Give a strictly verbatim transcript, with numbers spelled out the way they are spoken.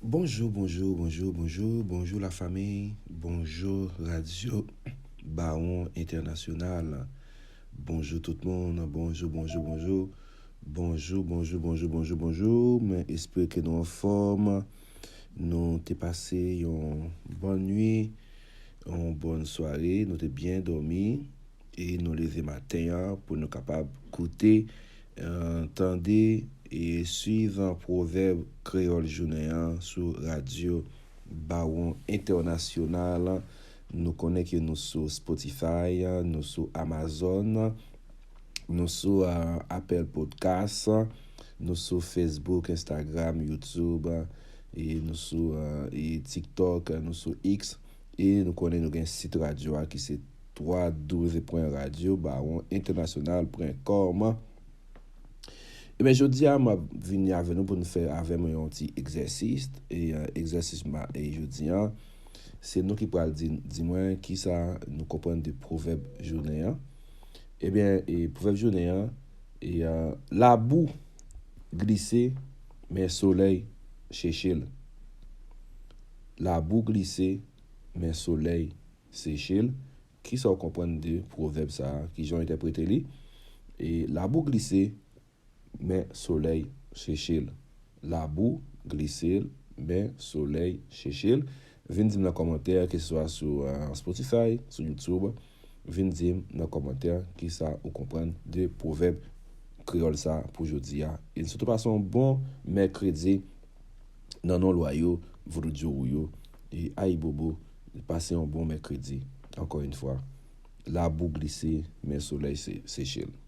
Bonjou, bonjou, bonjou, bonjou, bonjou lafanmi, bonjou Radyo Bawon Entènasyonal, bonjou tout moun, bonjou, bonjou, bonjou, bonjou, bonjou, bonjou, bonjou, bonjou, mwen espere ke nou anfòm, nou te pase yon bòn nuit, yon bòn sware, nou te byen dòmi, e nou leve maten an pou nou kapab koute, eh, tande e swiv pwovèb kreyòl jounen an sou Radyo Bawon Entènasyonal. Nou konnen ke nou sou Spotify, nou sou Amazon, nou sou, eh, Apple Podcast, nou sou Facebook, Instagram, YouTube, e nou sou, eh, e TikTok, nou sou X, e nou konnen nou gen sit radyo a ki se twa w pwen radyo bawon entènasyonal pwen kòm. Ebyen, jodi a, m ap vini avè nou pou nou fè avè mwen yon ti egzèsis. E, eh, egzèsis ma, e jodi a, se nou ki pral di, di mwen kisa nou konprann de pwovèb jounen an. Ebyen, e pwovèb jounen an, e, eh, labou glise, men solèy cheche l. Labou glise, men solèy seche l. Kisa w konprann de pwovèb sa a? Kijan w entèprete li? E labou glise, men solèy cheche l. Labou glise l, men solèy cheche l. Vin di m nan kòmantè, keseswa sou, eh, Spotify, sou YouTube. Vin di m nan kòmantè kisa ou konprann de pwovèb kreyòl sa a pou jodi a. E sitou pase yon bon mèkredi nan non lwa yo, Vodou Djou Wou yo. E ayibobo, pase yon bon mèkredi, ankò yon fwa. Labou glise, men solèy se, seche l.